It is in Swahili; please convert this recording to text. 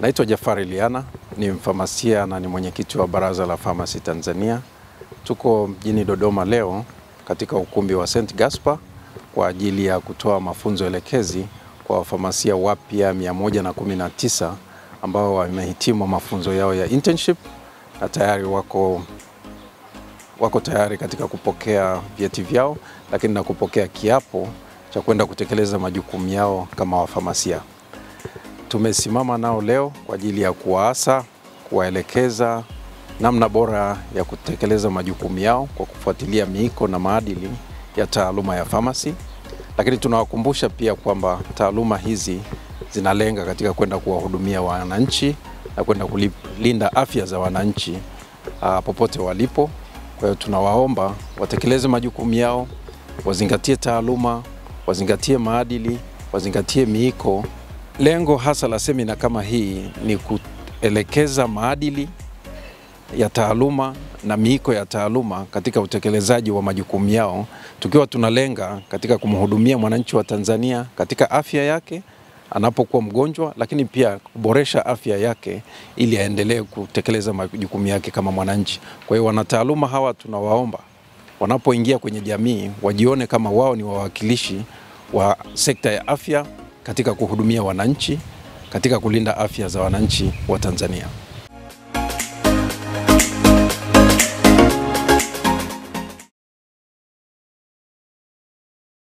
Naitwa Jafari Liana, ni mfamasia na ni mwenyekiti wa Baraza la Famasi Tanzania. Tuko mjini Dodoma leo katika ukumbi wa St. Gaspar kwa ajili ya kutoa mafunzo elekezi kwa wafamasia wapya 119 ambao wamehitimu mafunzo yao ya internship na tayari wako tayari katika kupokea vyeti vyao, lakini na kupokea kiapo cha kwenda kutekeleza majukumu yao kama wafamasia. Tumesimama nao leo kwa ajili ya kuwaasa, kuwaelekeza namna bora ya kutekeleza majukumu yao kwa kufuatilia miiko na maadili ya taaluma ya famasi. Lakini tunawakumbusha pia kwamba taaluma hizi zinalenga katika kwenda kuwahudumia wananchi na kwenda kulinda afya za wananchi popote walipo. Kwa hiyo tunawaomba watekeleze majukumu yao, wazingatie taaluma, wazingatie maadili, wazingatie miiko. Lengo hasa la semina kama hii ni kuelekeza maadili ya taaluma na miiko ya taaluma katika utekelezaji wa majukumu yao, tukiwa tunalenga katika kumhudumia mwananchi wa Tanzania katika afya yake anapokuwa mgonjwa, lakini pia kuboresha afya yake ili aendelee kutekeleza majukumu yake kama mwananchi. Kwa hiyo wanataaluma hawa tunawaomba wanapoingia kwenye jamii wajione kama wao ni wawakilishi wa sekta ya afya katika kuhudumia wananchi, katika kulinda afya za wananchi wa Tanzania.